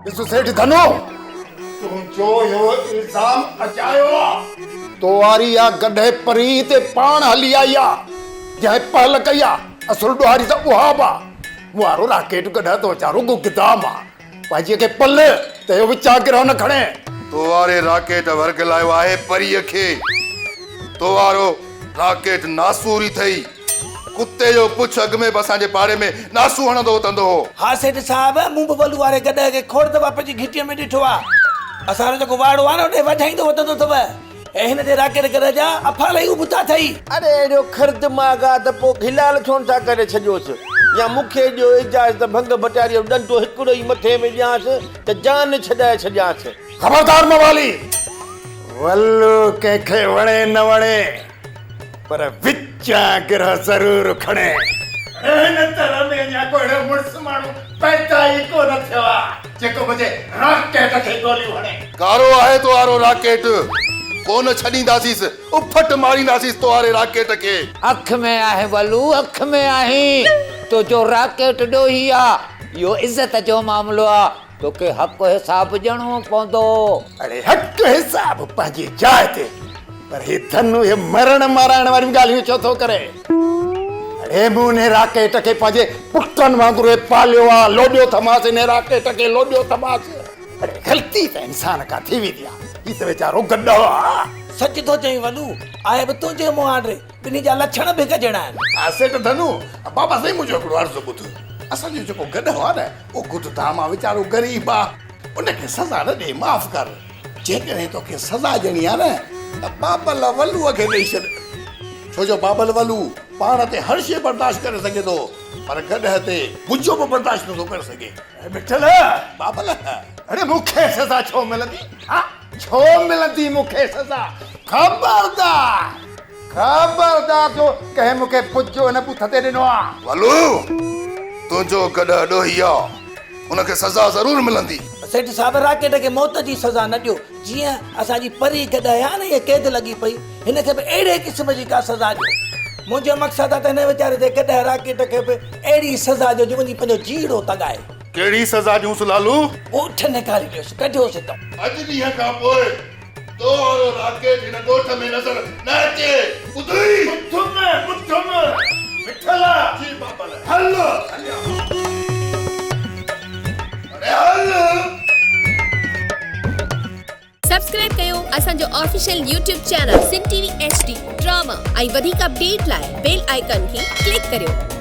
ڏس سيٺ ڌنو، تنهنجو اهو الزام اجايو آ. تو واري اها گڏهه پري هتي پاڻ هلي آئي آ، جنهن پهل ڪئي آ، اصل ڏوهاري ته اها به آ. مون وارو راڪيٽ گڏهه ته ويچارو گگدام آ. پنهنجيء کي پل ته اهو وچان گرهه نه کڻي. تو واري راڪيٽ ورغلايو آهي پريء کي. تو وارو راڪيٽ ناسوري ٿئي. ڪتي جو پڇ اڳ ۾ به اسان جي پاڙي ۾ ناسون هڻندو وتندو هو. ها سيٺ صاحب، مون به ولو واري گڏهه کي کوڙ دفعا پنهنجي گهٽيء ۾ ڏٺو آ. اسان جو جيڪو واڙو آ نه ان ڏي وڄائيندو وتندو اٿو. ۽ هن جي راڪيٽ گڏهه جا افعال ئي ابتا اٿئي. اڙي اهڙو خر دماغ آ ته پوء هلال ڇو نه ٿا ڪري ڇڏيوس يا مون کي ڏيو اجازت ته ڀنگ ڀٽاريء جو ڏنڊو هڪڙو ئي مٿي ۾ ڏيانس ته جان ڇڏائي ڇڏيانس. خبردار موالي! ولو ڪنهن کي وڻي نه وڻي پر وچان گرهه ضرور کڻي. هن تر ۾ اڃا ڪو اهڙو مڙس ماڻهو پيدا ئي ڪو نه ٿيو آ جيڪو منهنجي راڪيٽ کي گوليون هڻي. ڪارو آهي تو وارو راڪيٽ، ڪونه ڇڏينداسيس، اڦٽ مارينداسيس تو واري راڪيٽ کي. اک ۾ آهين ولو، اک ۾ آهين. تنهنجو راڪيٽ ڏوهي آ، اهو عزت جو معاملو آ، توکي حق حساب ڏيڻو پوندو. اڙي حق حساب پنهنجي جاء تي، پر هي ڌن اهي مرڻ مارائڻ واريون ڳالهيون ڇو ٿو ڪري؟ اڙي مون انهي راڪيٽ کي پنهنجي پٽن وانگر اهي پاليو آ، لوڏيو ٿماس انهي راڪيٽ کي لوڏيو ٿماس. اڙي غلطي ته انسان کان ٿي ويندي آ، هي ته ويچارو گڏهه آ. سچ ٿو چئين ولو، آهي به تنهنجي مهانڊي، ٻنهي جا لڇڻ به هڪ جهڙا آهن. ها سيٺ ڌنو، بابا سائين منهنجو هڪڙو عرض ٻڌ، اسان جو جيڪو گڏهه آ نه، او گددام آ ويچارو غريب آ، ان کي سزا نه ڏي، معاف ڪر. جيڪڏهن توکي سزا ڏيڻي آ نه ته بابل ولوء کي ڏئي ڇڏ. ڇو جو بابل ولو پاڻ تي هر شيء برداشت ڪري سگهي ٿو، پر گڏهه تي بجو به برداشت نٿو ڪري سگهي. اي مٺل! بابل! اڙي مون کي سزا ڇو ملندي؟ ها ڇو ملندي مون کي سزا؟ خبردار! خبردار جو ڪنهن مون کي بجو هن ٻوٿ تي ڏنو آ. ولو! تنهنجو گڏهه ڏوهي آ، ان کي سزا ضرور ملندي. سيٺ صاحب راڪيٽ کي موت جي سزا نه ڏيو، جيئن اسان جي پري گڏهه آ نه هيء قيد لڳي پئي، هن کي به اهڙي قسم جي ڪا سزا ڏيو. منهنجو مقصد آ ته هن ويچاري جي گڏهه راڪيٽ کي به اهڙي سزا ڏيو جو وڃي پنهنجو جيئڙو تڳائي. ڪهڙي سزا ڏيونس لالو؟ ڳوٺ نيڪالي ڏيوس، ڪڍيوس هتان. اڄ ڏينهن کان پوء تو وارو راڪيٽ هن ڳوٺ ۾ نظر نه اچي، ٻڌئي؟ ٻڌم، ٻڌم، مٺل! جي بابل. هل! هليا. اڙي هل! سبسڪرائب ڪيو اسان جو official YouTube channel Sindh T V H D drama ۽ وڌيڪ اپڊيٽ لاء بيل آئيڪان کي ڪلڪ ڪريو.